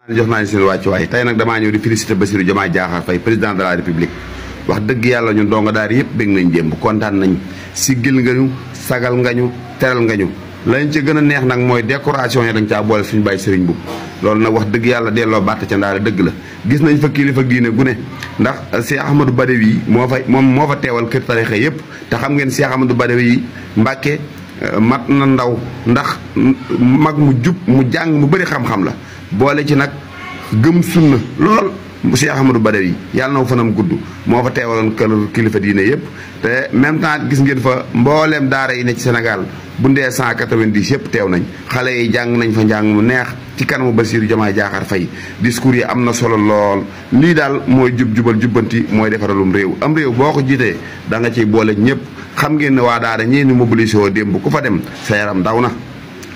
jox naa seen wàccuwaay tey nag damaa ñëw di féliciter Bassirou Diomaye Diakhar Faye président de la république wax dëgg yàlla ñun donga daara yëpp bég nañ démb kontaan nañ siggil nga ñu sagal nga ñu teral nga ñu lañ ci gën a neex nag mooy décoration yi dañ caa boole suñu bàyyi Serigne Mboup loolu nag wax dëgg yàlla delloo bàtt ca ndaare dëgg la gis nañ fa kilifa diine gu ne ndax Cheikh Ahmadou Badawi moo fa teewal kër tarixa yëpp te xam ngeen Cheikh Ahmadou Badawi Mbàkke mat na ndaw ndax mag mu jub mu jàng mu bëri xam-xam la boole ci nag gëm sunna lool Cheikh Ahmadou Badawi yàlla na fanam gudd moo fa teewaloon kër kilifa diine yëpp te même temps gis ngeen fa mbooleem daara yi ne ci Sénégal bu ndee 190 yëpp teew nañ xale yi jàng nañ fa njàng mu neex ci kanamu Bassirou Diomaye Diakhar Faye discours yi am na solo lool lii daal mooy jubal jubbanti mooy defaralum réew am réew boo ko jiitee da nga ciy boole ñëpp xam ngeen ne waa daara ñee ni mobilisé woo démb ku fa dem sa yaram daw na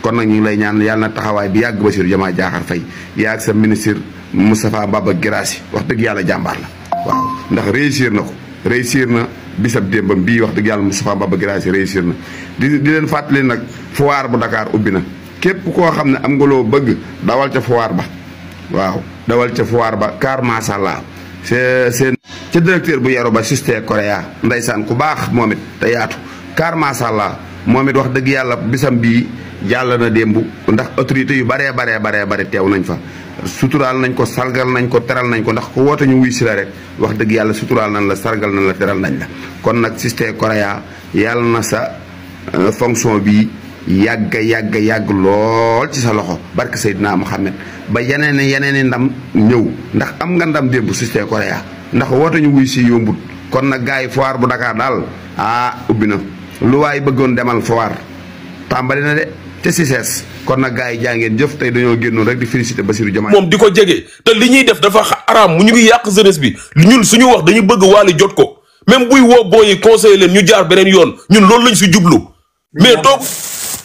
kon nag ñu ngi lay ñaan yàlla na taxawaay bi yàgg Bassirou Diomaye Diakhar Faye yàgg sa ministre Moustapha Baba Guirassy wax dëgg yàlla jàmbaar la waaw ndax réussir na bisab démbam bii wax dëgg yàlla Moustapha Baba Guirassy réussir na di leen fàttali nag foire bu Dakar ubbi na képp koo xam ne am nga loo bëgg dawal ca foire ba waaw dawal ca foire ba car macha allah seen ca directeur bu yaru ba Sister Korea ndeysaan ku baax moom it te yaatu car macha allah moom it wax dëgg yàlla bisam bii jàll na démb ndax autorité yu baree teew nañ fa suturaal nañ ko sargal nañ ko teral nañ ko ndax ku woote ñu wuy si la rek wax dëgg yàlla suturaal nañ la sargal nañ la teral nañ la kon nag Sister Korea yàlla na sa fonction bi yàgg lool ci sa loxo barke Seydina Mohamed ba yeneen ndam ñëw ndax am nga ndam démb Sister Korea ndax woote ñu wuy si yombut kon nag gars yi foire bu Dakar daal ubbi na lu waay bëggoon demal foire tàmbali na de te si sees kon nag gars yi jàngeen jëf tey dañoo génnoon rek di féliciter Bassirou Diomaye moom di ko jege te li ñuy def dafa araam mu ñu ngi yàq jeunesse bi ñun suñu wax dañu bëgg Wally jot ko même buy woo booyi conseiller leen ñu jaar beneen yoon ñun loolu lañ si jublu mais toog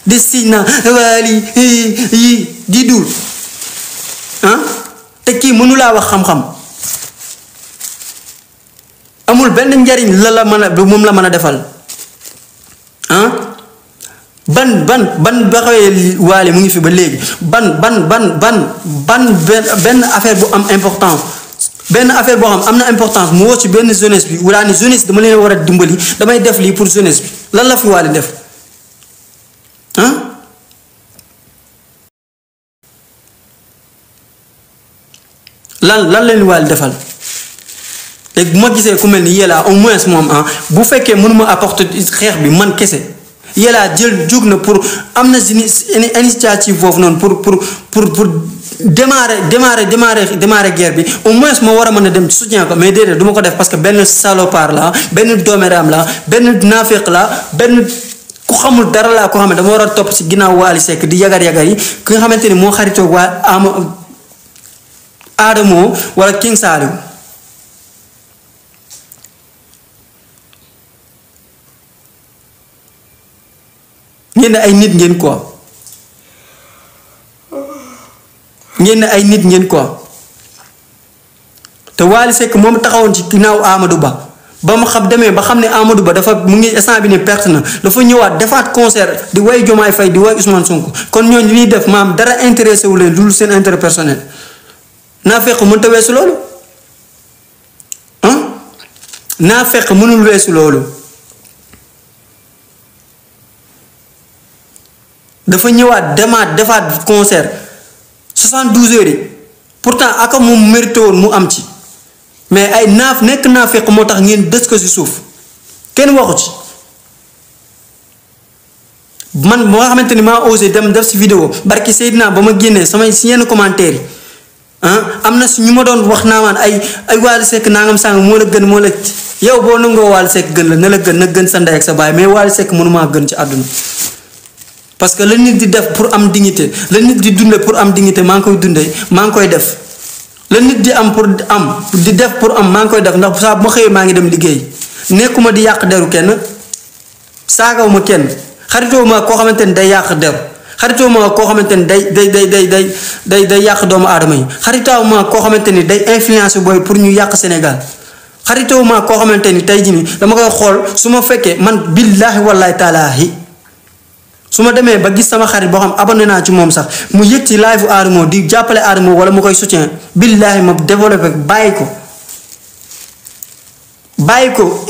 di si na Wally yi di dul te kii mënulaa wax xam-xam amul benn njariñ la mën a moom la mën a defal ban ba xawee Wally mu ngi fi ba léegi ban benn affaire bu am importance benn affaire boo xam am na importance mu woo ci benn jeunesse bi wala ni jeunesse dama leen war a dimbali damay def lii pour jeunesse bi lan la fi Wally def lan leen Wally defal léegi bu ma gisee ku mel ni yéla au moins moom bu fekkee mënuma apporter xeex bi man kese yéla jóg na pour am na initiative foofu noonu pour démarrer guerre bi au moins moo war a mën a dem soutien ko mais déedéet du ma ko def parce que benn salopard la benn dooméram la benn naaféq la benn ku xamul dara laa ko xam ne dama war a topp si ginnaaw Wally Seck di yagar yi ki nga xamante ni moo xaritoo waa Adamo wala King Saliou ngeen ne ay nit ngeen quoi te Wally Seck moom taxawoon ci ginnaaw Amadou Ba ba mu xam demee ba xam ne Amadou Ba dafa mu ngi instant bi ne perte na dafa ñëwaat defaat concert di way Diomaye Faye di way Ousmane Sonko kon ñooñu li ñuy def maam dara intéressé wu leen dul seen intérêt personnel naa fekk mënut a weesu loolu naa fekk mënul weesu loolu dafa ñëwaat defaat concert 72 heures yi pourtant aka moom mérité woon mu am ci mais ay nekk naa fekk moo tax ngeen dës ko ci suuf kenn waxu ci man ba nga xamante ni maa osé dem def ci vidéo barki Seydina ba ma génnee samay si yenn commentaire yi am na si ñu ma doon wax naa maan ay Wally Seck nangam sàng moo la gën moo la yow boo nangoo Wally Seck gën la na la gën na gën sa ndey ak sa baay mais Wally Seck mënumaa gën ci àdduna parce que la nit di def pour am dignité la nit di dunde pour am dignité maa ngi koy dundee maa ngi koy def la nit di am di def pour am maa ngi koy def ndax saa bu ma xëyee maa ngi dem liggéey nekkuma di yàq deru kenn saagawuma kenn xaritoo koo xamante ni day yàq deru xaritoo ma koo xamante ni day yàq doomu aadama yi xaritoo ma koo xamante ni day influence booy pour ñu yàq Sénégal xaritoo ma koo xamante ni tey jii nii dama koy xool su ma fekkee man billaahi wallaahi taalaahi su ma demee ba gis sama xarit boo xam abonné naa ci moom sax mu yëg ci live Adamo di jàppale Adamo wala mu koy soutien billaahi ma développé bàyyi ko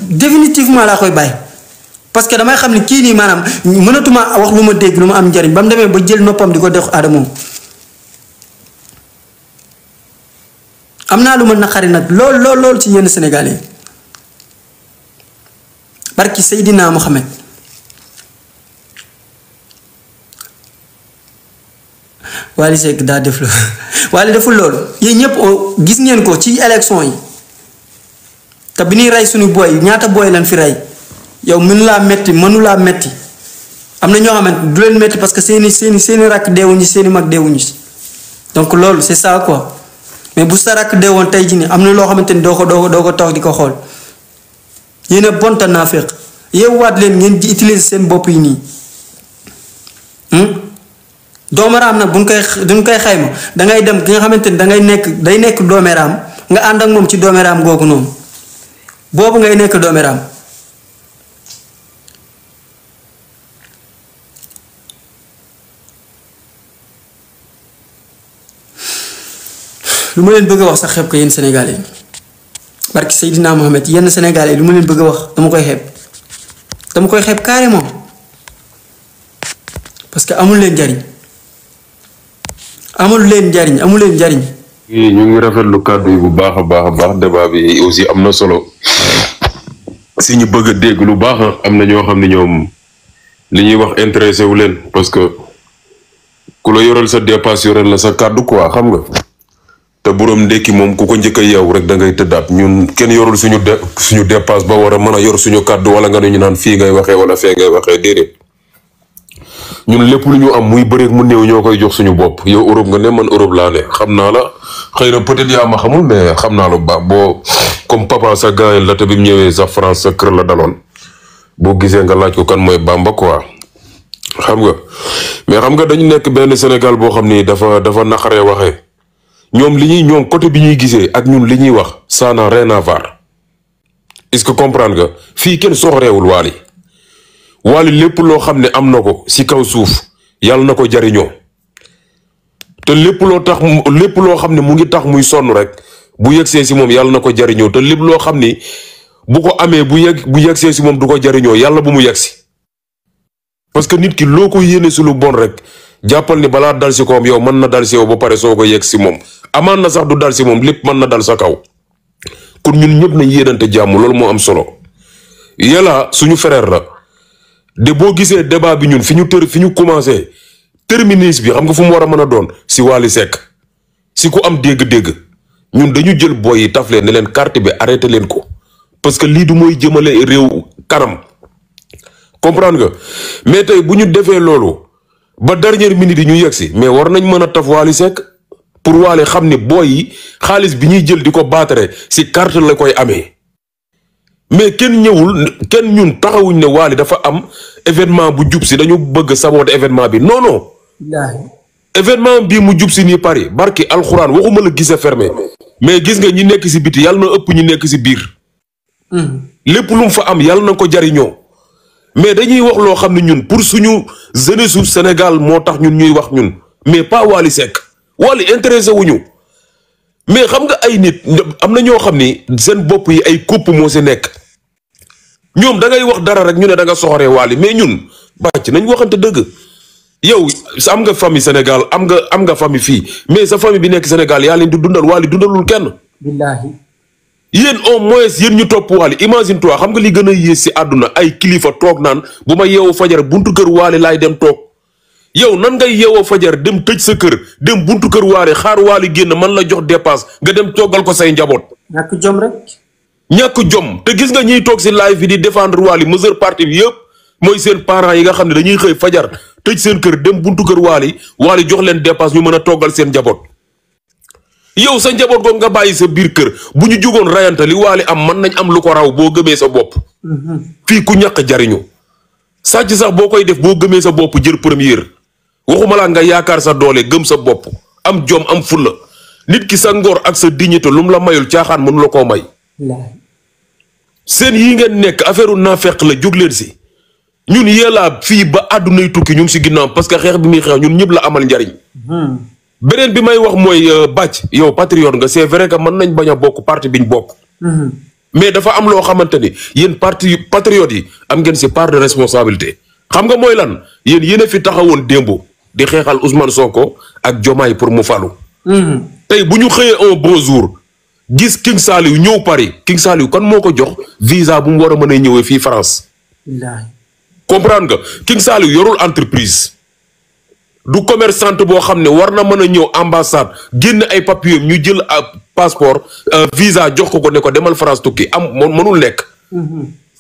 définitivement laa koy bàyyi parce que damay xam ne kii nii maanaam mënatuma wax lu ma dégg lu ma am njariñ ba mu demee ba jël noppam di ko def Adamo. am naa lu ma naqari nag lool ci yenn Sénégalais barki Seydina Mohamed Wally Seck daa def la Wally deful loolu yéen ñëpp gis ngeen ko ci élection yi te bi ñuy rey suñu booy ñaata booy lañ fi rey yow mënu laa metti am na ñoo xamante du leen metti parce que seeni rakk deewuñu seeni mag deewuñu si donc loolu c'est ça quoi. mais bu sa rakk dee woon tey jii nii am na loo xamante ni doo ko toog di ko xool yéen a bonta naa fekk yeewaat leen ngeen di utiliser seen bopp yi nii doomeraam nag duñ koy xayma dangay dem ki nga xamante ni day nekk doomeraam nga ànd ak moom ci doomeraam googu noonu boobu ngay nekk doomeraam. lu ma leen bëgg a wax sax xeeb ko yéen Sénégalais barki Seydina Mohamed yenn Sénégalais lu ma leen bëgg a wax dama koy xeeb carrément parce que amul leen njariñ. ñu ngi rafetlu kàddu yi bu baax a baax débat bi aussi am na solo si ñu bëgg a dégg lu baax am na ñoo xam ne ñoom li ñuy wax intéressé wu leen parce que ku la yoral sa dépasse yoral la sa kàddu quoi xam nga. te borom ndekki moom ku ko njëkk a yeewu rek da ngay tëddaat ñun kenn yorul suñu dépasse ba war a mën a yor suñu kàddu wala nga ne ñu naan fii ngay waxee wala fee ngay waxee déedéet ñun lépp lu ñu am muy bëreeg mu néew ñoo koy jox suñu bopp yow Europe nga ne man Europe laa ne xam naa la xëy na peut-être yaa ma xamul mais xam naa la bu baax boo comme papa sa gaañ la te bi mu ñëwee sa France sa kër la daloon boo gisee nga laaj ko kan mooy Bamba quoi xam nga mais xam nga dañu nekk benn Sénégal boo xam ni dafa naqaree waxee. ñoom côté bi ñuy gisee ak ñun li ñuy wax ça n'a rien à voir est-ce que comprendre nga fii kenn soxoreewul Wally lépp loo xam ne am na ko si kaw suuf yàlla na ko jariñoo te lépp loo xam ne mu ngi tax muy sonn rek bu yegsee si moom yàlla na ko jariñoo te lépp loo xam ni bu ko amee bu yegsee si moom du ko jariñoo yàlla bu mu yegsi parce que nit ki loo ko yéene si lu bon rek jàppal ni balaa dal si kawam yow mën na dal si yow ba pare soo ko yegg si moom amaan na sax du dal si moom lépp mën na dal sa kaw kon ñun ñëpp nañ yéenante jàmm loolu moo am solo yàlla suñu frère la de boo gisee débat bi ñun fi ñu commencé terminus bi xam nga fu mu war a mën a doon si Wally Seck si ku am dégg-dégg ñun dañu jël boy yi taf leen ne leen carte bi arrêté leen ko parce que lii du mooy jëmale réew kanam comprendre nga mais tey bu ñu defee loolu ba dernière minute yi ñu yegg si mais war nañ mën a taf Wally Seck pour Wally xam ne boy yi xaalis bi ñuy jël di ko baatare si carte la koy amee mais kenn ñun taxawuñ ne Wally dafa am événement bu jub si dañu bëgg saboter événement bi non événement bii mu jub si nii Paris barki alxuraan waxuma la gise fermé mais gis nga ñi nekk si biti yàlla na ëpp ñi nekk si biir lépp lu mu fa am yàlla na ko jariñoo mais dañuy wax loo xam ne ñun pour suñu jeunesse su Sénégal moo tax ñun ñuy wax ñun mais pas Wally Seck Wally intéressé wuñu mais xam nga ay nit am na ñoo xam ni seen bopp yi ay kopp moo si nekk ñoom da ngay wax dara rek ñu ne da nga soxoree Wally mais ñun bàcc nañ waxante dëgg yow am nga famille Sénégal am nga famille fii mais sa famille bi nekk Sénégal yaa leen di dundal Wally dundalul kenn. billaahi yéen au moins yéen ñu topp Wally imagine toi xam nga li gën a yées si àdduna ay kilifa toog naan bu ma yeewu fajar buntu kër Wally laay dem toog yow nan ngay yeewoo fajar dem tëj sa kër dem buntu kër Wally xaar Wally génn man la jox dépasse nga dem toggal ko say njaboot. ñàkk jom rek. ñàkk jom te gis nga ñiy toog si live bi di défendre Wally majeure partie bi yëpp mooy seen parents yi nga xam ne dañuy xëy fajar tëj seen kër dem buntu kër Wally jox leen dépasse ñu mën a toggal seen njaboot. yow sa njaboot googu nga bàyyi sa biir kër bu ñu jugoon rayante li Wally am mën nañ am lu ko raw boo gëmee sa bopp. fii ku ñàkk jariñu sàcc sax boo koy def boo gëmee sa bopp jël première waxuma laa nga yaakaar sa doole gëm sa bopp am jom am fulla nit ki sa ngor ak sa dignité lu mu la mayul caaxaan mënu la koo may. seen yi ngeen nekk affaire naafeq la jóg leen si ñun yéelaa fii ba àddunay tukki ñu ngi si ginnaaw parce que xeex bi muy xeex ñun ñëpp la amal njariñ. beneen bi may wax mooy bàcc yow patriote nga c'est vrai que mën nañ bañ a bokk parti biñ bokk. mais dafa am loo xamante ni yéen parti patriotes yi am ngeen si part de responsabilité. xam nga mooy lan yéen a fi taxawoon démb di xeexal Ousmane Sonko ak Diomaye pour mu falu. tey bu ñu xëyee un bon jour gis King Saliou ñëw Paris King Saliou kan moo ko jox visa bu mu war a mën a ñëwee fii France. comprendre nga King Saliou yorul entreprise. du commerçante boo xam ne war na mën a ñëw ambassade génn ay papiers ñu jël passeport visa jox ko ne ko demal France tukki mënul nekk.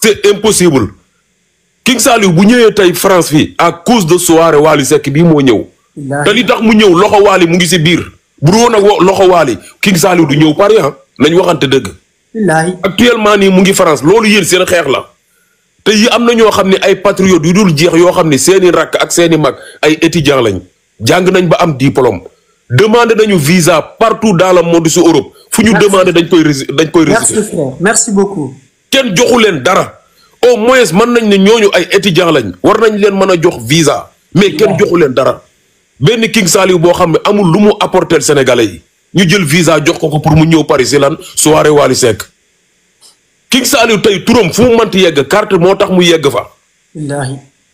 c'est impossible. King Saliou bu ñëwee tey France fii à cause de soirée Wally Seck bii moo ñëw. te li tax mu ñëw loxo Wally mu ngi si biir. bu dul woon ak loxo Wally King Saliou du ñëw Paris nañ waxante dëgg. actuellement nii mu ngi France loolu yéen seen xeex la. te yi am na ñoo xam ne ay patriotes yu dul jeex yoo xam ne seeni rakk ak seeni mag ay étudiants lañ jàng nañ ba am diplôme demandé nañu visa partout dans le monde si Europe fu ñu demandé dañ koy résister. merci beaucoup. kenn joxu leen dara au moins mën nañ ne ñooñu ay étudiants lañ war nañ leen mën a jox visa mais kenn joxu leen dara benn King Saliou boo xam ne amul lu mu apporter Sénégalais yi ñu jël visa jox ko pour mu ñëw Paris si lan soirée Wally Seck. King Saliou tey turam fu mu mënti yegg carte moo tax mu yegg fa.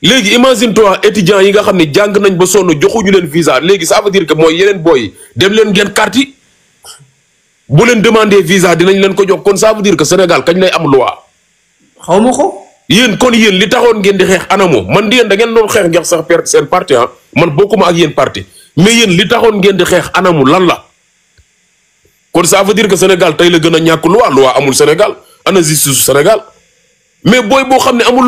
léegi imagine toi étudiants yi nga xam ne jàng nañ ba sonn joxuñu leen visa léegi ça veut dire que mooy yeneen booy dem leen ngeen carte yi bu leen demandé visa dinañ leen ko jox kon ça veut dire que Sénégal kañ lay am loi. xaw ma ko. yéen kon yéen li taxoon ngeen di xeex anamoo man di yéen da ngeen doon xeex ngeen sax perte seen parti man bokkuma ak yéen parti mais yéen li taxoon ngeen di xeex anamu lan la kon ça veut dire que Sénégal tey la gën a ñàkk loi amul Sénégal. ana justice Sénégal mais booy boo xam ne amul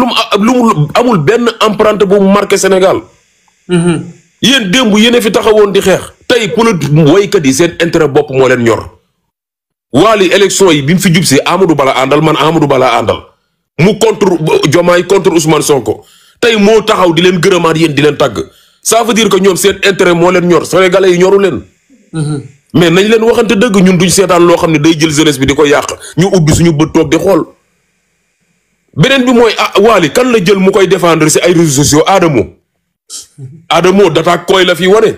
amul benn empreinte bu marqué Sénégal. yéen démb yéen a fi taxawoon di xeex. tey politique waykat yi seen intérêt bopp moo leen ñor. Wally élection yi bi mu fi jub si Amadou Bala àndal man Amadou Bala àndal mu contre Diomaye contre Ousmane Sonko tey moo taxaw di leen gërëmaat yéen di leen tàgg ça veut dire que ñoom seen intérêt moo leen ñor sénégalais yi ñoru leen. mais nañ leen waxante dëgg ñun duñ seetaan loo xam ne day jël jeunesse bi di ko yàq ñu ubbi suñu bët toog di xool beneen bi mooy Wally kan la jël mu koy défendre si ay réseaux sociaux Adamo data koy la fi wane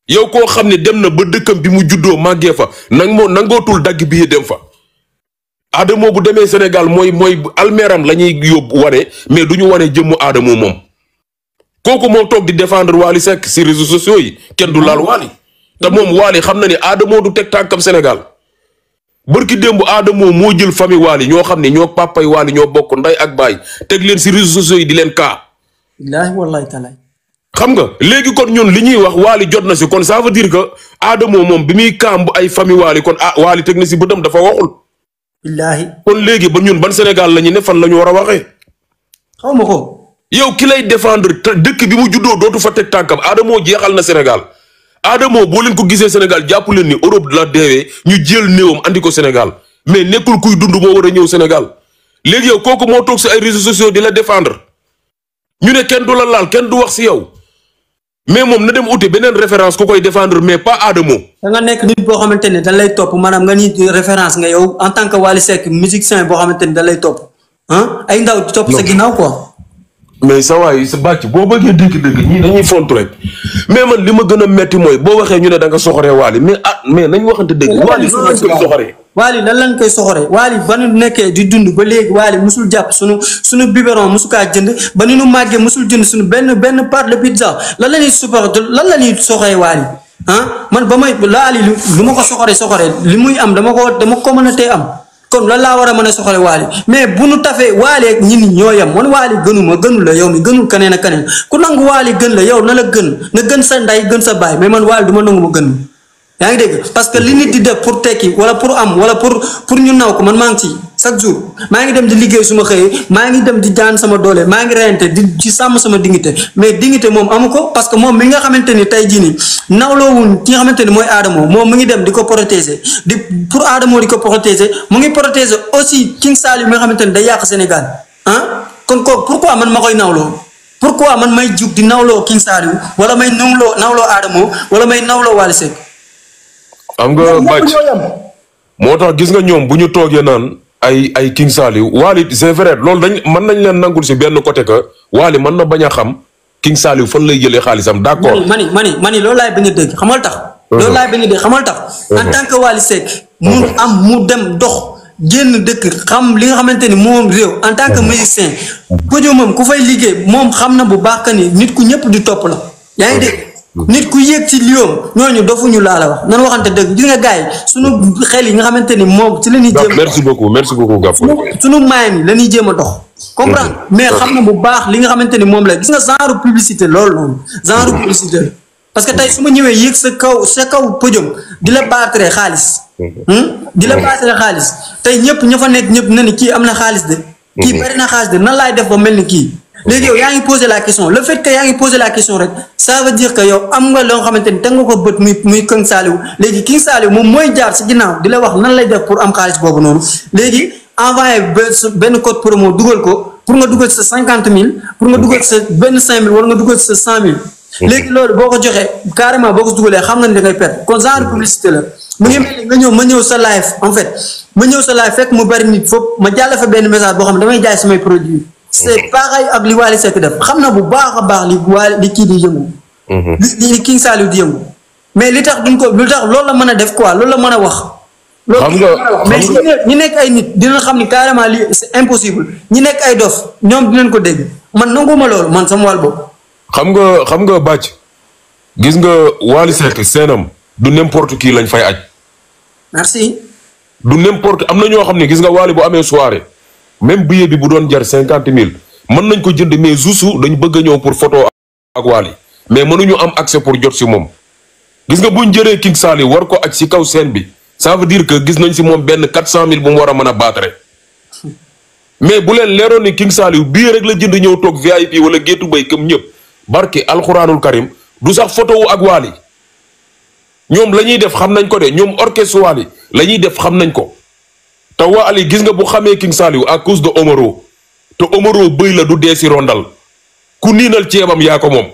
yow koo xam ne dem na ba dëkkam bi mu juddoo màggee fa nangootul dagg bi dem fa Adamo bu demee Sénégal mooy almeeram la ñuy yóbbu wane mais du ñu wane jëmmu Adamo moom kooku moo toog di défendre Wally Seck si réseaux sociaux yi kenn du laal Wally te moom Wally xam na ne Adamo du teg tànkam Sénégal bërki démb Adamo moo jël famille Wally ñoo xam ne ñoo papay Wally ñoo bokk nday ak baay teg leen si réseaux sociaux yi di leen kaa. billaahi wallaahi taala. xam nga léegi kon ñun li ñuy wax Wally jot na si kon ça veut dire que Adamo moom bi muy kaam ay famille Wally kon Wally teg na si bëtam dafa waxul. billaahi kon léegi ba ñun ban Sénégal la ñu ne fan la ñu war a waxee. xaw ma ko. yow ki lay défendre dëkk bi mu juddoo dootu fa teg tànkam Adamo jeexal na Sénégal. Adamo boo leen ko gisee Sénégal jàpp leen ni Europe la deewee ñu jël néewam andi ko Sénégal mais nekkul kuy dund moo war a ñëw Sénégal léegi yow kooku moo toog si ay réseaux sociaux di la défendre ñu ne kenn du la laal kenn du wax si yow mais moom na dem uti beneen référence ku koy défendre mais pas Adamo. da nga nekk nit boo xamante ne dañ lay topp maanaam nga ni référence nga yow en tant que Wally Seck musicien boo xamante ne dañ lay topp ay ndaw di topp sa ginnaaw quoi. mais sa waay sa bàcc boo bëggee dëgg-dëgg ñii dañuy fontu rek mais man li ma gën a metti mooy boo waxee ñu ne da nga soxoree Wally mais nañ waxante dëgg. Wally lan lañ koy soxoree. Wally lan lañ koy soxoree Wally ba nu nekkee di dund ba léegi Wally musul jàpp sunu biberon musu kaa jënd ba ni nu màggee musul jënd sunu benn part de pizza lan la ñuy soxoree Wally man ba may Wally lu ma ko soxoree li muy am dama ko mën a tee am. kon lan laa war a mën a soxale Wally mais bu nu tafee Wally ak ñi ñoo yem man Wally gënul la yow mi gënul keneen ak keneen ku nangu Wally gën la yow na la gën sa ndey gën sa baay mais man Wally du ma nangu ma gën yaa ngi dégg parce que li nit di def pour tekki wala pour am wala pour ñu naw ko man maa ngi ci chaque jour maa ngi dem di liggéey su ma xëyee maa ngi dem di daan sama doole maa ngi reyante di sàmm sama dignité mais dignité moom amu ko parce que moom mi nga xamante ni tey jii nii nawloowul ki nga xamante ni mooy Adamo moom mu ngi dem di ko protéger pour Adamo di ko protéger mu ngi protéger aussi King Saliou mi nga xamante ni day yàq Sénégal kon kooku pourquoi man ma koy nawloo pourquoi man may jug di nawloo King Saliou wala may nawloo Adamo wala may nawloo Wally Seck. am nga bàcc moo tax gis nga ñoom bu ñu toogee naan ay King Saliou Wally c'est vrai loolu mën nañ leen nangul si benn côté que Wally mën na bañ a xam King Saliou fan lay jëlee xaalisam d'accord. mani loolu laay bañ a dégg xamal tax. loolu laay bañ a dégg xamal tax. en tant que Wally Seck. mu dem dox. génn dëkk xam li nga xamante ni moom réew en tant que musicien Podio moom ku fay liggéey moom xam na bu baax que ni nit ku ñëpp di topp la yaa ngi dégg nit ku yéeg ci liyoom ñooñu dofuñu laa la wax nan waxante dëgg gis nga gars yi suñu xel yi nga xamante ni moom ci la ñuy jéem merci beaucoup Gap suñu maay mi la ñuy jéem a dox comprendre mais xam na bu baax li nga xamante ni moom la gis nga genre publicité loolu noonu genre publicité parce que tey su ma ñëwee yéeg sa kaw podium di la baatare xaalis di la baatare xaalis tey ñëpp ña fa nekk ñëpp na ni kii am na xaalis de kii bari na xaalis de nan laay def ba mel ni kii léegi yow yaa ngi posé la question le fait que yaa ngi posé la question rek ça veut dire que yow am nga loo xamante ni teg nga ko bët muy King Saliou léegi King Saliou moom mooy jaar si ginnaaw di la wax nan lay def pour am xaalis boobu noonu léegi envoyé benn code promo dugal ko pour nga dugal sa 50 000 pour nga dugal sa benn 5 000 wala nga dugal sa 100 000 léegi loolu boo ko joxee carrément boo ko dugalee xam nga ni da ngay perte kon genre publicité la mu ngi mel ni nga ñëw ma ñëw sa live en fait ma ñëw sa live fekk mu bari nit foofu ma jàll fa benn message boo xam ne damay jaay samay produits c'est pareil ak li Wally Seck def xam na bu baax a baax li kii di yëngu li King Saliou di yëngu mais li tax duñ ko lu tax loolu la mën a def quoi loolu la mën a wax loolu mais ñi nekk ay nit dina xam ni carrément li c'est impossible ñi nekk ay dof ñoom dinañ ko dégg man nanguma loolu man sama wàll boobu xam nga bàcc gis nga Wally Seck seenam du n'importe qui lañ fay aj merci du n'importe am na ñoo xam ne gis nga Wally bu amee soirée même billet bi bu doon jar 50 000 mën nañ ko jënd mais juste dañ bëgg a ñëw pour photo ak Wally mais mënuñu am accès pour jot si moom gis nga buñ jëree King Saliou war ko aj si kaw scène bi ça veut dire que gis nañ si moom benn 400 000 bu mu war a mën a baatare mais bu leen leeroon ni King Saliou billet rek la jënd ñëw toog VIP wala géttu bay comme ñëpp barke alxuraanul karim du sax photo wu ak Wally ñoom la ñuy def xam nañ ko de ñoom orchestre Wally la ñuy def xam nañ ko te Wally gis nga bu xamee King Saliou à cause de Omaro te Omaro bëy la du dee si rondal ku niinal ceebam yaa ko moom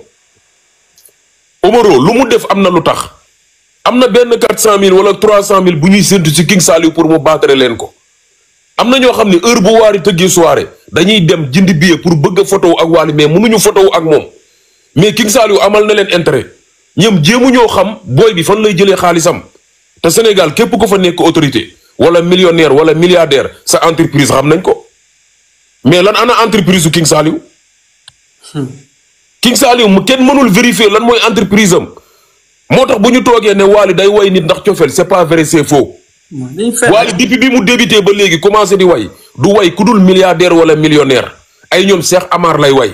Omaro lu mu def am na lu tax am na benn 400 000 wala 300 000 bu ñuy séntu si King Saliou pour mu baatare leen ko am na ñoo xam ne heure bu Wally tëggee soirée dañuy dem jënd billet pour bëgg a photo ak Wally mais mënuñu photo ak moom mais King Saliou amal na leen intérêt ñoom jéemu ñoo xam booy bi fan lay jëlee xaalisam te Sénégal képp ko fa nekk autorité wala millionnaire wala milliardaire sa entreprise xam nañ ko mais lan ana entreprise su King Saliou King Saliou mu kenn mënul vérifier lan mooy entreprise am moo tax bu ñu toogee ne Wally day way nit ndax cofeel c'est pas vrai c'est faux Wally depuis bi mu débuté ba léegi commencé di way du way ku dul milliardaire wala millionnaire ay ñoom Cheikh Amar lay way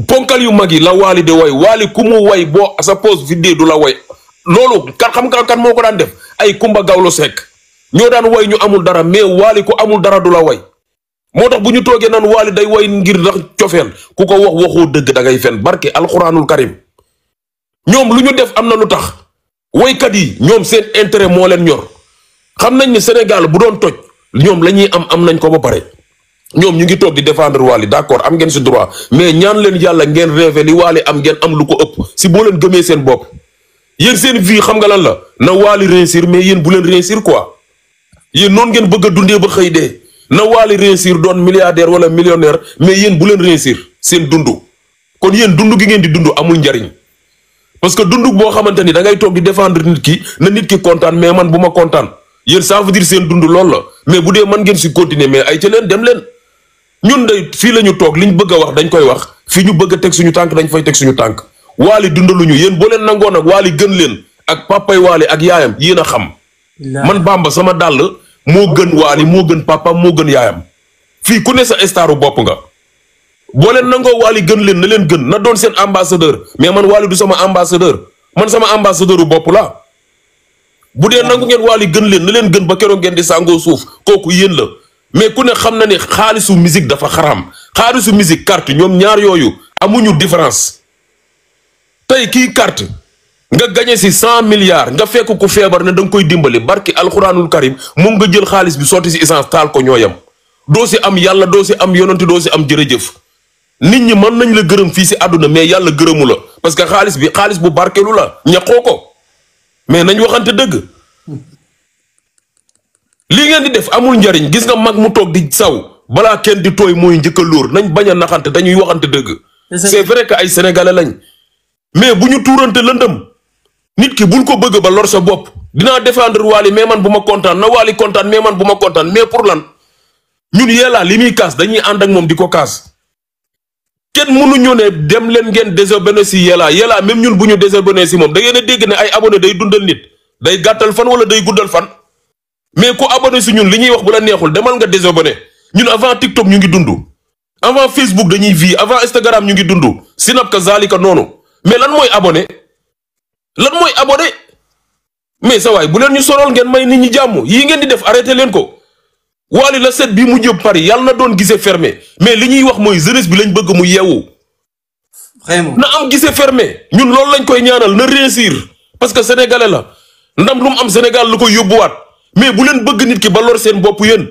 ponkal yu mag yi la Wally de way Wally ku mu way boo sa pose vidéo du la way loolu kan moo ko daan def ay Kumba Gawlo Seck ñoo daan way ñu amul dara mais Wally ku amul dara du la way moo tax bu ñu toogee naan Wally day way ngir ndax cofeel ku ko wax waxoo dëgg da ngay fen barke alxuraanul karim ñoom lu ñu def am na lu tax waykat yi ñoom seen intérêt moo leen ñor xam nañ ne Sénégal bu doon toj ñoom la ñuy am nañ ko ba pare ñoom ñu ngi toog di défendre Wally d'accord am ngeen si droit mais ñaan leen yàlla ngeen rêvé li Wally am ngeen am lu ko ëpp si boo leen gëmee seen bopp yéen seen vie xam nga lan la na Wally réussir mais yéen bu leen réussir quoi yéen noonu ngeen bëgg a dundee ba xëy dee na Wally réussir doon milliardaire wala millionnaire mais yéen bu leen réussir seen dund kon yéen dund gi ngeen di dund amul njariñ parce que dund boo xamante ni da ngay toog di défendre nit ki na nit ki kontaan mais man bu ma kontaan yéen ça veut dire seen dund loolu la mais bu dee man ngeen si continuer mais ay ca leen dem leen ñun day fii la ñu toog liñ bëgg a wax dañ koy wax fii ñu bëgg a teg suñu tànk dañ fay teg suñu tànk Wally dundaluñu yéen boo leen nangoon ak Wally gën leen ak papay Wally ak yaayam yéen a xam man Bamba sama dàll moo gën Wally moo gën papam moo gën yaayam fii ku ne sa staru bopp nga boo leen nangoo Wally gën leen na leen gën na doon seen ambassadeur mais man Wally du sama ambassadeur man sama ambassadeur u bopp la bu dee nangu ngeen Wally gën leen na leen gën ba keroog ngeen di sàngoo suuf kooku yéen la mais ku ne xam na ne xaalisu musique dafa xaram xaalisu musique carte ñoom ñaar yooyu amuñu différence tey kii carte nga gagné si 100 milliards nga fekk ku feebar ne da nga koy dimbali barki alxuraanul karim moom nga jël xaalis bi sotti si essence taal ko ñooyam doo si am yàlla doo si am yonanti doo si am jërëjëf nit ñi mën nañ la gërëm fii si àdduna mais yàlla gërëmu la parce que xaalis bi xaalis bu barkelu la ñaqoo ko mais nañ waxante dëgg lii ngeen di def amul njariñ gis nga mag mu toog di saw balaa kenn di tooy mooy njëkk a lóor nañ bañ a naxante dañuy waxante dëgg. c'est vrai que ay sénégalais lañ mais bu ñu tuurante lëndëm nit ki bul ko bëgg ba lor sa bopp dinaa défendre Wally mais man bu ma kontaan na Wally kontaan mais man bu ma kontaan mais pour lan ñun Yella li muy kaas dañuy ànd ak moom di ko kaas. kenn mënuñu ne dem leen ngeen désabonné si Yella même ñun bu ñu désabonné si moom da ngeen a dégg ne ay abonné day dundal nit day gàttal fan wala day guddal fan mais ku abonné si ñun li ñuy wax bu la neexul demal nga désabonné ñun avant TikTok ñu ngi dund avant Facebook dañuy vie avant Instagram ñu ngi dund Snap ka zalika noonu mais lan mooy abonné mais sa waay bu leen ñu sorol ngeen may nit ñi jàmm yii ngeen di def arrêté leen ko. Wally la set bi mu jëm Paris yàlla na doon gisee fermé mais li ñuy wax mooy jeunesse bi lañ bëgg mu yeewu. vraiment na am gisee fermé ñun loolu lañ koy ñaanal na réussir parce que sénégalais la ndam lu mu am Sénégal lu koy yóbbuwaat mais bu leen bëgg nit ki ba lor seen bopp yéen.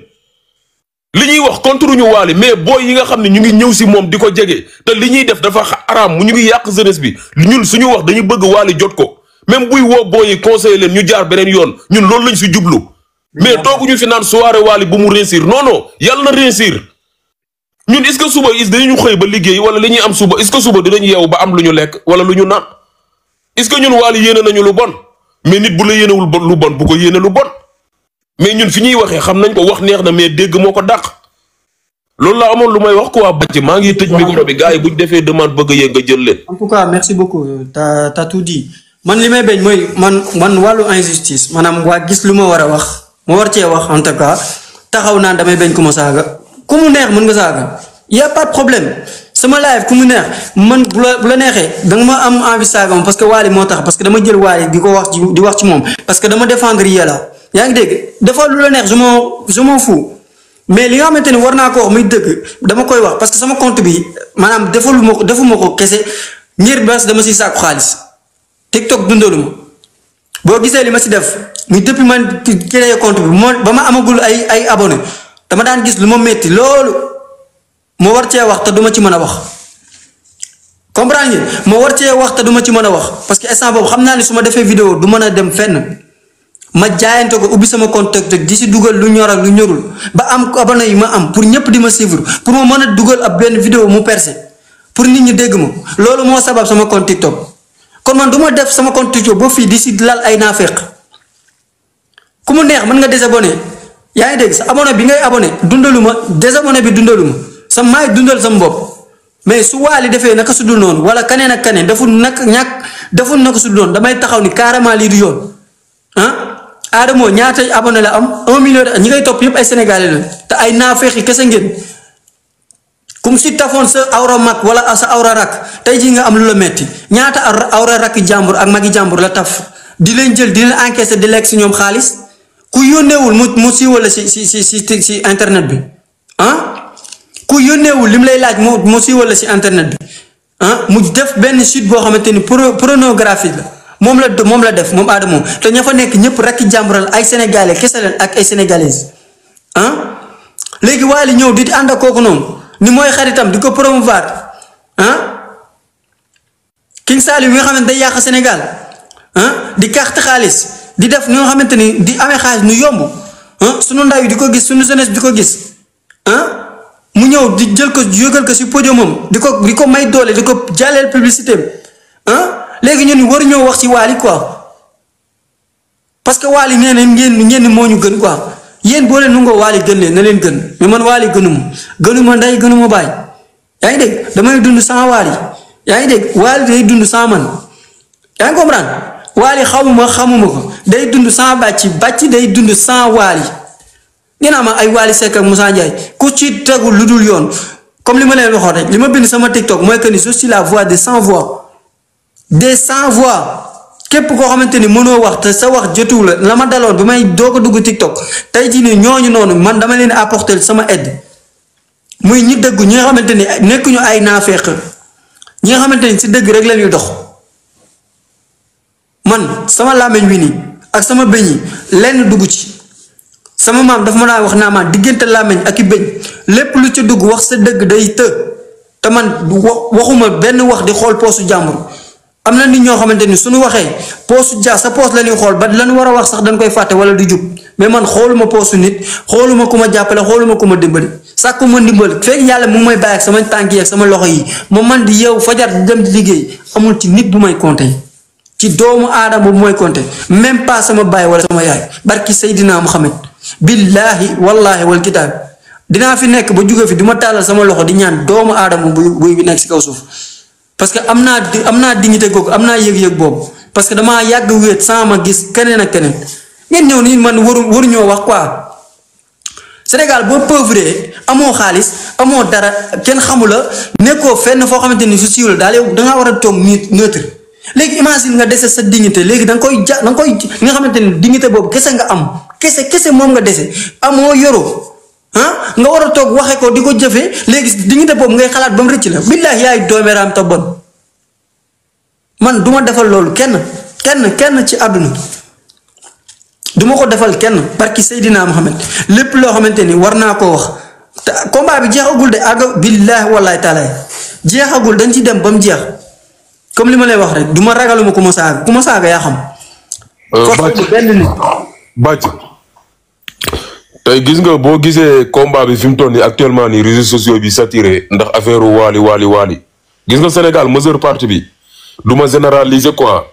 li ñuy wax contre ñu Wally mais booy yi nga xam ne ñu ngi ñëw si moom di ko jege te li ñuy def dafa araam mu ñu ngi yàq jeunesse bi ñun suñu wax dañu bëgg Wally jot ko même buy woo booy yi conseiller leen ñu jaar beneen yoon ñun loolu lañ si jublu. mais tooguñu fi naan soirée Wally bu mu réussir non non yàlla na réussir ñun est-ce que suba dañu xëy ba liggéey wala li ñuy am suba est-ce que suba dinañ yeewu ba am lu ñu lekk wala lu ñu naan est-ce que ñun Wally yéene nañu lu bon mais nit bu la yéenewul lu bon bu ko yéene lu bon mais ñun fi ñuy waxee xam nañ ko wax neex na mais dégg moo ko dàq loolu la amoon lu may wax quoi bàcc maa ngi tëj micro bi gars yi buñ defee demande bëgg yéeg nga jël leen. en tout cas merci beaucoup t'as tout dit man li may bañ mooy man wàllu injustice maanaam waa gis lu ma war a wax. moo war cee wax en tout cas taxaw naan damay bañ ku ma saaga ku mu neex mën nga saaga y a pas de problème sama live ku mu neex man bu la neexee danga ma am envie saaga moom parce que Wally moo tax parce que dama jël Wally di wax ci moom parce que dama défendre Yella yaa ngi dégg dafa lu la neex je m'en fous mais li nga xamante ni war naa ko wax muy dëgg dama koy wax parce que sama compte bi maanaam defuma ko kese ngir bas dama si sàkku xaalis TikTok dundalu ma boo gisee li ma si def muy depuis man créé compte bi ba ma amagul ay abonné dama daan gis lu ma metti loolu moo war cee wax te duma ci mën a wax comprendre ngeen moo war cee wax te duma ci mën a wax parce que instant boobu xam naa ni su ma defee vidéo du mën a dem fenn ma jaayante ko ubbi sama compte di si dugal lu ñor ak lu ñorul ba am abonné yi ma am pour ñëpp di ma suivre pour ma mën a dugal ab benn vidéo mu percé pour nit ñi dégg ma loolu moo sabab sama compte TikTok kon man du ma def sama compte TikTok ba fii di si lal ay naafeq ku mu neex mën nga désabonné yaa ngi dégg sa abonné bi ngay abonné dundalu ma désabonné bi dundalu ma sa maay dundal sama bopp mais su Wally defee naka su dul noonu wala kaneen ak kaneen deful naka su dul noonu damay taxaw ni carrément lii du yoon ah Adamo ñaata abonné la am 1 million ñi ngay topp yëpp ay sénégalais la te ay naafeq yi kese ngeen comme si tafoon sa awra mag wala sa awra rak tey jii nga am lu la metti ñaata awra rakk jàmbur ak magi jàmbur la taf di leen jël di leen encaisser di lekk si ñoom xaalis ku yónneewul mu siiwal la si internet bi ah ku yónneewul lim lay laaj mu siiwal la si internet bi ah mu def benn site boo xamante ni pornographie la moom la def moom Adamo te ña fa nekk ñëpp rakki jàmbural ay sénégalais kese leen ak ay sénégalaises ah léegi Wally ñëw di ànd ak kooku noonu ni mooy xaritam di ko promouvoir ah King Saliou yi nga xamante day yàq Sénégal ah di carte xaalis di def ñoo xamante ni di amee xaalis nu yomb ah sunu ndaw yi di ko gis sunu jeunesse di ko gis ah mu ñëw di jël ko yógal ko si podiumam di ko may doole di ko jàlleel publicité ah léegi ñun war ñoo wax ci Wally quoi parce que Wally nee na ngeen moo ñu gën quoi yéen boo leen nungoo Wally gën leen na leen gën mais man Wally gënuma ndey gënuma baay yaa ngi dégg damay dund sans Wally yaa ngi dégg Wally day dund sans man yaa ngi comprendre Wally xamuma ko day dund sans bàcc day dund sans Wally ngeen am ay Wally Seck ak Moussa Ndiaye ku ci tegul lu dul yoon comme li ma leen waxoon rek li ma bind sama TikTok mooy que ni je suis la voix des sans voix képp koo xamante ni mënoo wax te sa wax jotuwul la ma daloon bi may doog a dugg TikTok tey jii nii ñooñu noonu man dama leen apporter sama aide muy ñi dëggu ñi nga xamante ni nekkuñu ay naafeq ñi nga xamante ni si dëgg rek la ñuy dox man sama làmmiñ wi nii ak sama bëñ yi lenn dugg ci sama maam dafa ma daan wax naa ma diggante làmmiñ ak i bëñ lépp lu ci dugg wax sa dëgg day të te man waxuma benn wax di xool poosu jàmbur am na nit ñoo xamante ni suñu waxee poosu sa poos la ñuy xool ba lan war a wax sax dañ koy fàtte wala du jub mais man xooluma poosu nit xooluma ku ma jàppale xooluma ku ma dimbali sàkku ma dimbali fekk yàlla mu ngi may bàyyi ak sama tànk yi ak sama loxo yi ma man di yeewu fajar di dem di liggéey amul ci nit bu may compter ci doomu aadama bu may compter même pas sama baay wala sama yaay barki Seydina Muhammad billaahi wallaahi wal kitaab dinaa fi nekk ba jóge fi du ma tàllal sama loxo di ñaan doomu aadama buy nekk si kaw suuf parce que am naa dignité googu am naa yëg-yëg boobu parce que damaa yàgg wéet sans ma gis keneen ak keneen ngeen ñëw nii man waruñoo wax quoi Sénégal boo pauvre amoo xaalis amoo dara kenn xamula nekkoo fenn foo xamante ni su siiw la daal yow dangaa war a toog neutre léegi imagine nga dese sa dignité léegi da nga koy nga xamante ni dignité boobu kese nga am kese moom nga dese amoo yoroo nga war a toog waxe ko di ko jëfee léegi dignité boobu ngay xalaat ba mu rëcc la billaahi yaay doomeeraam te bon man duma defal loolu kenn ci àdduna duma ko defal kenn barki Seydina Muhammad lépp loo xamante ni war naa koo wax te combat bi jeexagul de àgg billaahi wallaahi taala jeexagul dañ ci dem ba mu jeex comme li ma lay wax rek duma ragaluma ku ma saaga yaa xam bàcc tey gis nga boo gisee combat bi fi mu toll nii actuellement nii réseaux sociaux bi saturé ndax affaire waali gis nga Sénégal majeure partie bi du ma généraliser quoi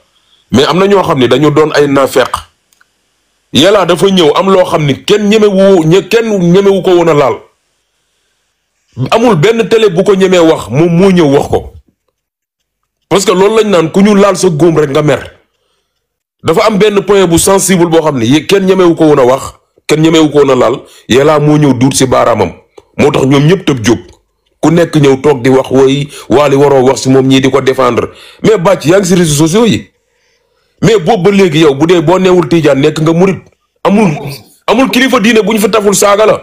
mais am na ñoo xam ne dañu doon ay naafeq yàlla dafa ñëw am loo xam ni kenn ñemewu ko woon a laal amul benn télé bu ko ñemee wax moom moo ñëw wax ko parce que loolu lañ naan ku ñu laal sa góom rek nga mer dafa am benn point bu sensible boo xam ne kenn ñemewu ko woon a wax kenn ñemewu ko woon a laal yàlla moo ñëw duut si baaraamam moo tax ñoom ñëpp tëb jóg ku nekk ñëw toog di wax woy waali waroo wax si moom ñii di ko défendre mais bàcc yaa ngi si réseaux sociaux yi mais boobu ba léegi yow bu dee boo neewul tijaan nekk nga murit amul kilifa diine bu ñu fi taful saaga la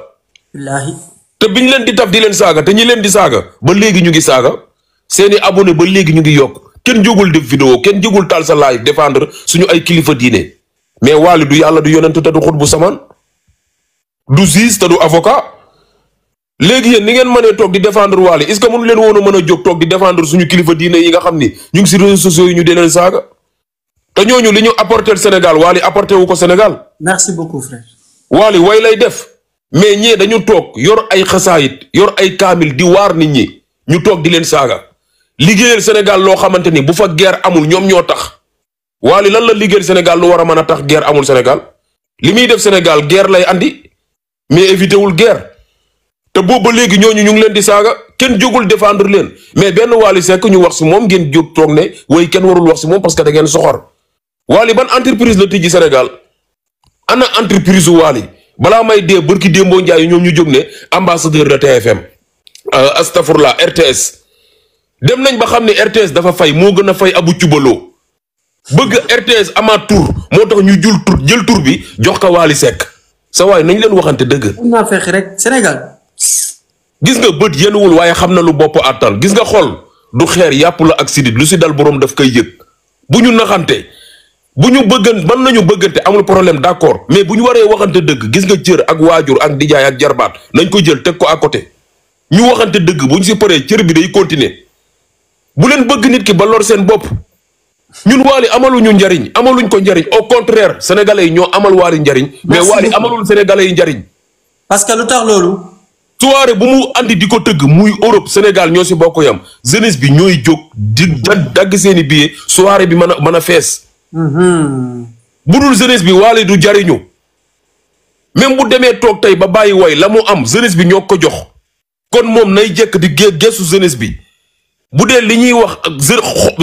wallaahi te biñ leen di taf di leen saaga te ñi leen di saaga ba léegi ñu ngi saaga seeni abonné ba léegi ñu ngi yokk kenn jógul def vidéo kenn jógul taal sa live défendre suñu ay kilifa diine mais waali du yàlla du yonent te du xut bu samaan du juge te du avocat léegi yéen ni ngeen mënee toog di défendre waali est-ce que mënu leen woon a mën a jóg toog di défendre suñu kilifa diine yi nga xam ni ñu ngi si réseaux sociaux yi ñu dee leen saaga te ñooñu li ñu apporter Sénégal waali apporté wu ko Sénégal. merci beaucoup frère. waali way lay def mais ñee dañu toog yor ay xasaayit yor ay kaamil di waar nit ñi ñu toog di leen saaga liggéeyal Sénégal loo xamante ni bu fa guerre amul ñoom ñoo tax waali lan la liggéeyal Sénégal lu war a mën a tax guerre amul Sénégal li muy def Sénégal guerre lay andi mais éviter wul guerre te boobu ba léegi ñooñu ñu ngi leen di saaga kenn jógul défendre leen mais benn Wally Seck ñu wax si moom ngeen jóg toog ne way kenn warul wax si moom parce que da ngeen soxor Wally ban entreprise la tijji Sénégal ana entreprise u Wally balaa may dee bërki démboo njaay ñoom ñu jóg ne ambassadeur de TFM astafurla RTS dem nañ ba xam ne RTS dafa fay moo gën a fay abu cubaloo bëgg RTS amaat tur moo tax ñu jël tur bi jox ko Wally Seck sa waay nañ leen waxante dëgg. mun naa fexe rek Sénégal. gis nga bët yenuwul waaye xam na lu bopp àttan gis nga xol du xeer yàpp la ak sidit lu si dal boroom daf koy yëg bu ñu naxante bu ñu bëggan mën nañu bëggante amul problème d'accord mais bu ñu waree waxante dëgg gis nga cër ak waajur ak dijaay ak jarbaat nañ ko jël teg ko à côté ñu waxante dëgg bu ñu si paree cër bi day continuer bu leen bëgg nit ki ba lor seen bopp ñun Wally amaluñu njariñ amaluñ ko njariñ au contraire sénégalais yi ñoo amal Wally njariñ mais Wally amalul sénégalais yi njariñ parce que lu tax loolu. soirée bu mu andi di ko tëgg muy Europe Sénégal ñoo si bokk yam jeunesse bi ñooy jóg di dagg seeni billet soirée bi mën a fees. bu dul jeunesse bi Wally du jariñu même bu demee toog tey ba bàyyi way la mu am jeunesse bi ñoo ko jox kon moom nay jekk di gestu jeunesse bi bu dee li ñuy wax ak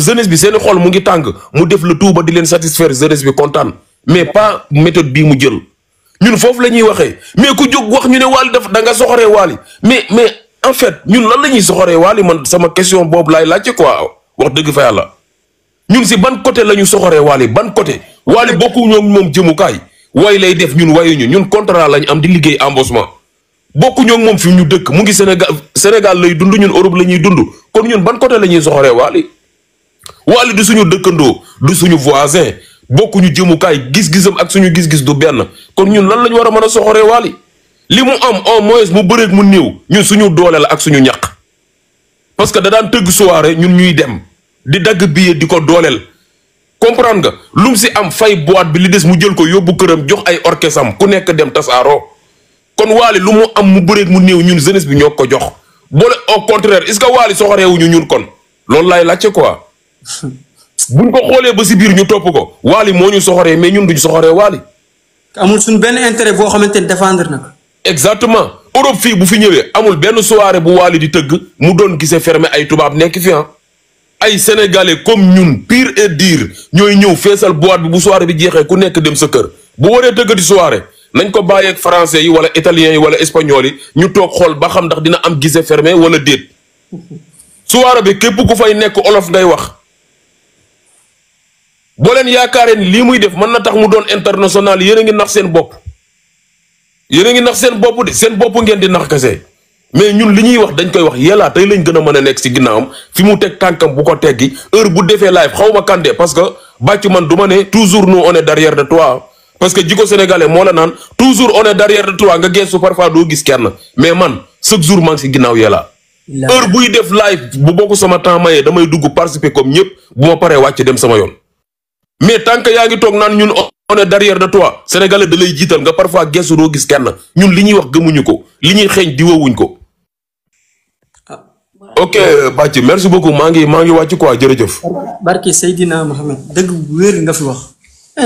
jeunesse bi seeni xol mu ngi tàng mu def le tout ba di leen satisfaire jeunesse bi kontaan mais pas méthode bii mu jël. ñun foofu la ñuy waxee mais ku jóg wax ñu ne Wally daf da nga soxoree Wally mais en fait ñun lan la ñuy soxoree Wally man sama question boobu laay laajte quoi wax dëgg fa yàlla ñun si ban côté la ñu soxoree Wally ban côté Wally bokku ñoom moom jëmukaay way lay def ñun wayuñu ñun contrat lañ am di liggéey embauchement bokku ñoom moom fi ñu dëkk mu ngi Sénégal lay dund ñun Europe la ñuy dund kon ñun ban côté la ñuy soxoree Wally du suñu dëkkandoo du suñu voisin bokkuñu jëmukaay gis-gisam ak suñu gis-gis du benn kon ñun lan lañu war a mën a soxoree Wally li mu am au moins mu bëreeg mu néew ñun suñu doole la ak suñu ñaq parce que da daan tëgg soirée ñun ñuy dem di dagg billet di ko dooleel comprendre nga lu mu si am fay boîte bi li des mu jël ko yóbbu këram jox ay orchestre am ku nekk dem tasaaroo kon Wally lu mu am mu bëreeg mu néew ñun jeunesse bi ñoo ko jox boole au contraire est-ce que Wally soxoreewuñu ñun kon loolu laay laajte quoi buñ ko xoolee ba si biir ñu topp ko Wally moo ñu soxoree mais ñun duñ soxoree Wally amul suñ benn intérêt boo xamante ni défendre na ko. exactement Europe fii bu fi ñëwee amul benn soirée bu Wally di tëgg mu doon gisee fermé ay tubaab nekk fi ay sénégalais comme ñun pire et dire ñooy ñëw feesal boîte bi bu soirée bi jeexee ku nekk dem sa kër bu waree tëggati soirée nañ ko bàyyeeg français yi wala italiens yi wala espagnol yi ñu toog xool ba xam ndax dina am gisee fermé wala déet soirée bi képp ku fay nekk olof ngay wax boo leen yaakaaree ni lii muy def mën na tax mu doon international yéen a ngi nax seen bopp yéen a ngi nax seen bopp de seen bopp ngeen di nax kese mais ñun li ñuy wax dañ koy wax yàlla tey lañ gën a mën a nekk si ginnaawam fi mu teg tànkam bu ko teggi heure bu defee live xaw ma kande parce que bàcc man du ma ne toujours nous on est derrière de toi parce que jiko sénégalais moo la naan toujours on est derrière de toi nga geesu parfois doo gis kenn mais man chaque jour maa ngi si ginnaaw yàlla heure buy def live bu bokk sama temps mayee damay dugg participer comme ñëpp bu ma paree wàcc dem sama yoon mais tant que yaa ngi toog naan ñun on est derrière de toi sénégalais da lay jiital nga parfois geesu doo gis kenn ñun li ñuy wax gëmuñu ko li ñuy xeeñ di woowuñ ko ok Bathie merci beaucoup maa ngi wàcc quoi jërëjëf. barki Seydina Mohamed dëgg wér nga fi wax.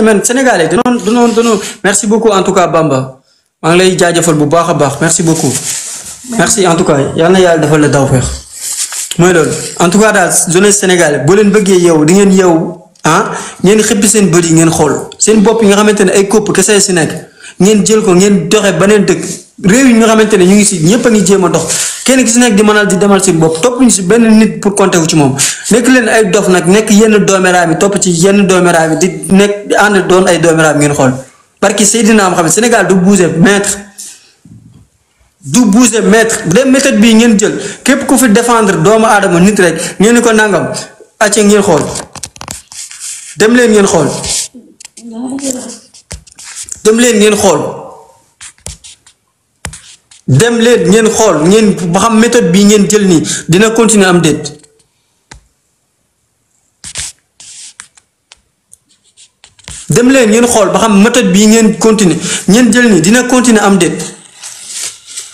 man sénégalais danoon merci beaucoup en tout cas Bamba maa ngi lay jaajëfal bu baax a baax merci beaucoup. merci en tout cas yal na yàlla defal la daw feex mooy loolu en tout cas daal jeunesse sénégalais boo leen bëggee yow di ngeen yow ngeen xëppi seen bët yi ngeen xool seen bopp yi nga xamante ne ay kopp kese si nekk ngeen jël ko ngeen doxe beneen dëkk réew yi nga xamante ne ñu ngi si ñëpp a ngi jéem a dox kenn ki si nekk di mënal di demal seen bopp topp ñu si benn nit pour compter wu ci moom nekk leen ay dof nag nekk yenn dooméraam yi topp ci yenn dooméraam yi di nekk di ànd doon ay dooméraam ngeen xool barki Seydina am xam ne Sénégal du bouger mètre bu dee méthode bii ngeen jël képp ku fi défendre doomu aadama nit rek ngeen ni ko nangam acce ngeen xool dem leen ngeen xool dem leen ngeen xool ngeen ba xam méthode bii ngeen jël nii dina continuer am déet dem leen ngeen xool ba xam méthode bii ngeen continuer ngeen jël nii dina continuer am déet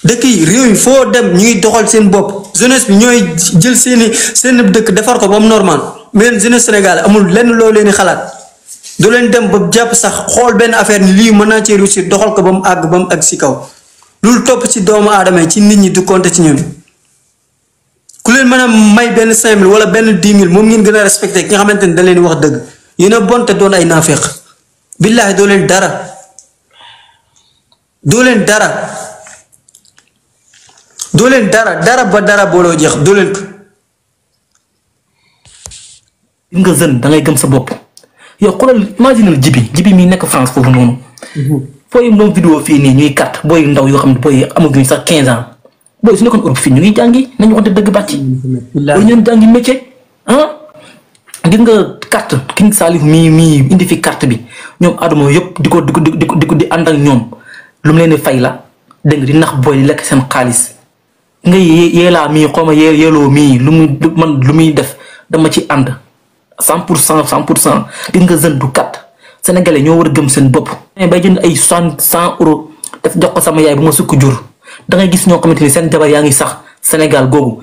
dëkk yi réew yi foo dem ñu ngi doxal seen bopp jeunesse bi ñooy jël seen dëkk defar ko ba mu normal mais jeunesse Sénégal amul lenn loo leen di xalaat du leen dem ba jàpp sax xool benn affaire ni lii mën naa cee réussir doxal ko ba mu àgg si kaw loolu topp ci doomu aadama yi ci nit ñi du compter ci ñun ku leen mën a may benn 5000 wala benn 10 000 moom ngeen gën a respecté ki nga xamante ni da leen wax dëgg yéen a bon te doon ay naafeq billaahi doo leen dara ba dara booloo jeex doo leen ko. nga jeune da ngay gëm sa bopp yow xoolal imaginal jibi mi nekk France foofu noonu. fooy doon vidéo fii nii ñuy kat booy ndaw yoo xam ne booy amaguñ sax 15 ans booy su nekkoon Europe fii ñu ngi jàngi nañu waxante dëgg bàcc. booy ñoon jàngi métier gis nga carte King Salif mii indi fi carte bi ñoom Adama yëpp di ànd ak ñoom lu mu leen di fay la dégg nga di nax booy di lekk seen xaalis nga yeelaa mii xaw ma yeeloo mii lu muy def dama ci ànd 100% gis nga jeune du kat sénégalais ñoo war a gëm seen bopp. bay jënd ay 100 euros def jox ko sama yaay bu ma sukk jur da ngay gis ñoo xamante ni seen jabar yaa ngi sax Sénégal googu